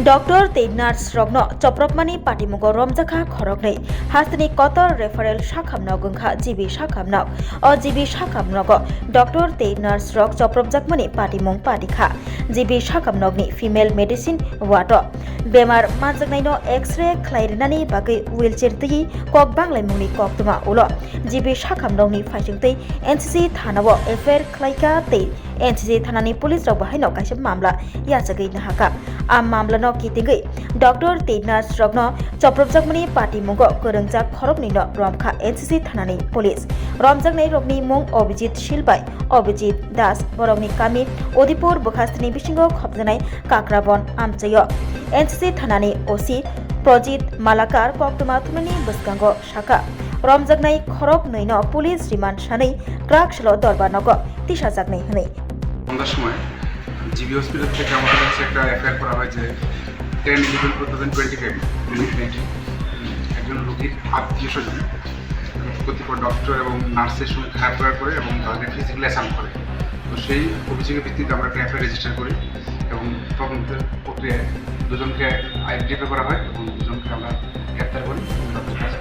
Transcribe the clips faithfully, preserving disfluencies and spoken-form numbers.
Doctor tei nurse rokno chopropmani patimungo romjakha khoroknwi. Hasteni kotor referral sakhamnok wngkha G B sakhamnok. O G B sakhamnogo doctor tei nurse rok chopropjakmani patimung patikha. G B sakhamnokni female medicine ward o bemar manjaknaino X-ray khlai rinani bagwi wheelchair twiwi kok banglaimungni koktwma ulo G B sakhamnokni phaisingtwi N C C thanao F I R khlaikha tei N C C thanani police rok bo haino kaisa mamla yachagwi nahakha. A mamlano kitingwi doctor tei nurse rokno chopropjakmani patimungo kwrwngjak khoroknwino romkha N C C thanani police. Romjaknai rokni mung Abhijit Sil bai Abhijit Das, borokni kami Udaipur bwkhastini bisingo khopjanai Kakrabon amchaio. N C C thanani O C Projit Malakar koktwma thumnani bwskango sakha, romjaknai khorok nwino police remand sanwi Kraksalo dorbar nogo tisajaknai hwnwi. সন্ধ্যার সময় GB hospital থেকে আমাদের কাছে একটা এফআইআর করা হয় যে ten eleven two thousand twenty five একজন রোগীর আত্মীয় স্বজন কতিপয় ডক্টর এবং নার্সের সঙ্গে খারাপ ব্যবহার করে এবং তাদেরকে ফিজিক্যালি অ্যাসাল্ট করে। তো সেই অভিযোগের ভিত্তিতে আমরা একটা এফআইআর রেজিস্টার করি এবং তদন্তের প্রক্রিয়ায় দুজনকে আইডেন্টিফাই করা হয় এবং দুজনকে আমরা গ্রেপ্তার করি এবং তাদের কাছে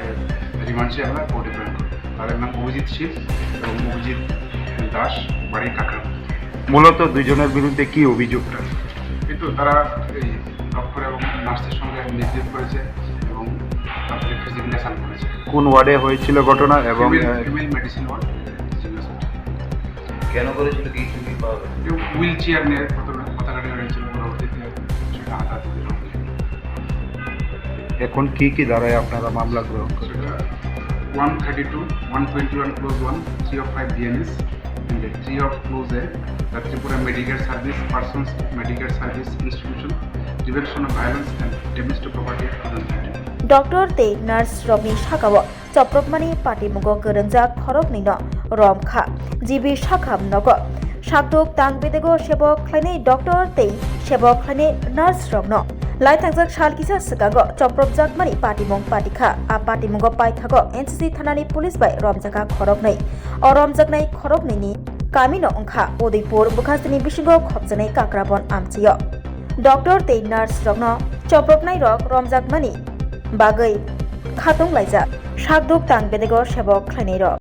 রিমান্ড চেয়ে আমরা কোর্টে প্রেরণ করি। তাদের নাম অভিজিৎ শীল এবং অভিজিৎ দাস, বাড়ি কাকড়া। মূলত দুইজনের বিরুদ্ধে কি অভিযোগটা? কিন্তু তারা এই ডক্টর এবং নার্সের সঙ্গে মিসবিহেভ করেছে এবং তাদেরকে ফিজিক্যালি অ্যাসাল্ট করেছে। কোন ওয়ার্ডে হয়েছিল ঘটনা এবং, female, uh, female medicine ward, G B hospital. কেন করেছিল, কি চুরি পাওয়া গেছে? কেউ হুইল চেয়ার নিয়ে প্রথমে কথা কাটাকাটি হয়েছিল, পরবর্তীতে সেটা হাতাহাতি হয়েছিল। এখন কি কি ধারায় আপনারা মামলা গ্রহণ করেন? সেটা one thirty two, one twenty one clause one, three of five BNS, and three of clause A, the Tripura Medicare Service Persons Medicare Service Institution, Prevention of Violence and Damage to Property two thousand thirteen. Doctor tei nurse rokni sakao chopropmani patimungo kwrwngjak khoroknwino romkha. G B sakha nogo sakduk tang bedego sebok khlainai doctor tei sebok khlainai nurse rokno. Laithangjak sal kisa swkango chopropjakmani patimung patikha. A patimungo paithago N C C thanani police bai romjakha khoroknwi. O romjaknai khoroknwini kamino wngkha Udaipur bwkhastini bisingo khopjanai Kakrabon amchaio. Doctor tei nurse rokno chopropnai rok romjakmani bagwi khatung laijak. Sakduk tang bedego sebok khlainai rok.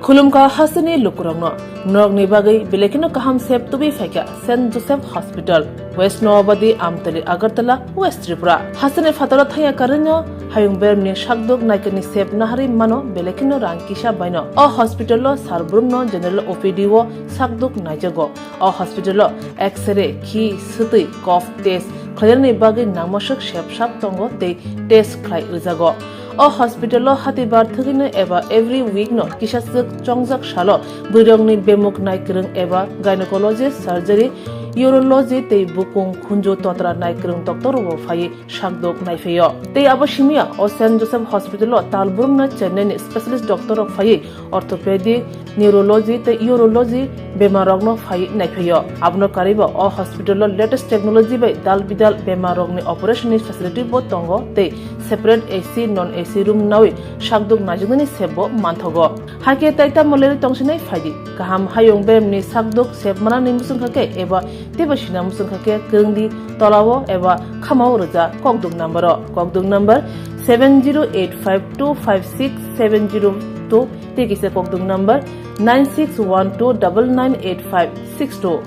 Khulumkha hasteni lukurokno, norokni bagwi belai kheno kaham sep tubui phaikha Saint Joseph Hospital, West Noabadi, Amtali, Agartala, West Tripura. Hasteni phataro thangya karwino hayung beremni sakduk naikani sep naharwi mano belai kheno rang kisa baino. O hospital o sal brumno general O P D o sakduk naijago. O hospital o X-ray, khi, swtwi, cough test khlainani bagwi nangmaswk sep sak tongo tei test khlai rwjago. O hospital o hatibar thwgwino eba every week no kisaswk chongjak salo bwrwirokni bemuk naikwrwng eba gynecologist, surgery, urology tei bukung khunju totra naikwrwng doctor rokbo phaiwi sakduk naiphaio. Tei abo simiya o Saint Joseph Hospital o tal brumno Chennai ni specialist doctor rok phaiwi orthopedic, neurology tei urology bemar rokno phaiwi naiphaio. Abono karwibo o hospital o latest technology bai dal bidal bemar rokni operation ni facility bo tongo tei separate A C, non A C room nawi sakduk naijaknani sep bo manthogo. Hakhe tai tamo leri tongsinai phaidi. Kaham hayung beremni sakduk sep manani muchungkha khe eba teibo sina muchungkha khe kwrwngdi tolao eba khamao rwja kokduk number o. Kokduk number seven zero eight five two five six seven zero two tei kisa kokduk number nine six one two double nine eight five six two.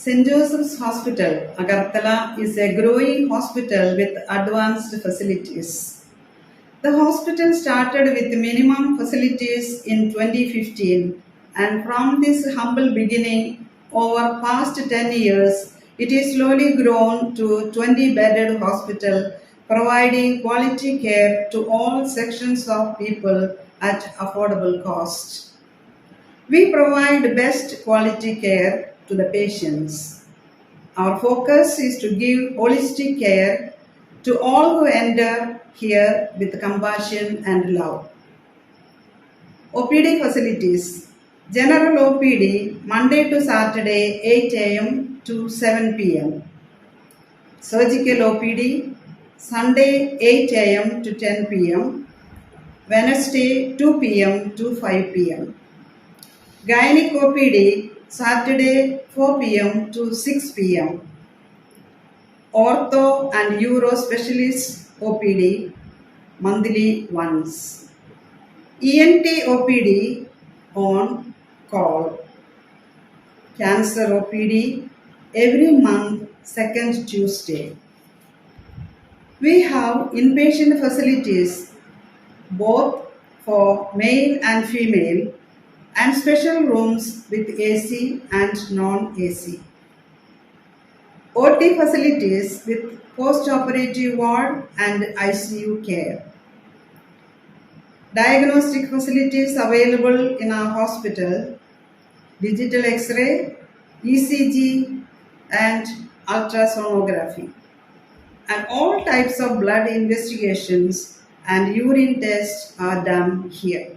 Saint Joseph's Hospital, Agartala is a growing hospital with advanced facilities. The hospital started with minimum facilities in twenty fifteen, and from this humble beginning, over past ten years, it is slowly grown to twenty bedded hospital, providing quality care to all sections of people at affordable cost. We provide best quality care to the patients. Our focus is to give holistic care to all who enter here with compassion and love. O P D facilities. General O P D, Monday to Saturday, eight a m to seven p m. Surgical O P D, Sunday, eight a m to ten p m, Wednesday, two p m to five p m. Gynec O P D, Saturday, four p m to six p m. Ortho and Uro Specialist O P D, monthly once. E N T O P D on call. Cancer O P D every month, second Tuesday. We have inpatient facilities both for male and female and special rooms with A C and non-A C. O T facilities with post-operative ward and I C U care. Diagnostic facilities available in our hospital, digital X-ray, E C G, and ultrasonography. And all types of blood investigations and urine tests are done here.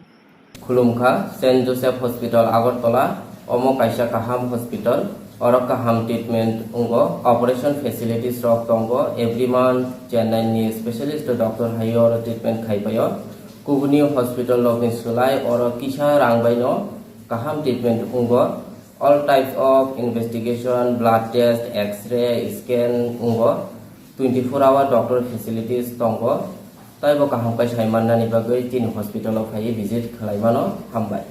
Khulumkha, Saint Joseph Hospital, Agartala. Omo kaisa kaham hospital. Oro kaham treatment wngo, operation facilities rok tongo. Every month Chennai ni specialist doctor hai oro treatment khai paio. Kubuni hospital rok ni sulai oro kisa rang bai no kaham treatment wngo. All types of investigation, blood test, X-ray, scan wngo. Twenty four hour doctor facilities tongo. Taibo kaham kai sai mannani bagwi chini hospital o phaiwi visit khlai mano. Hambai.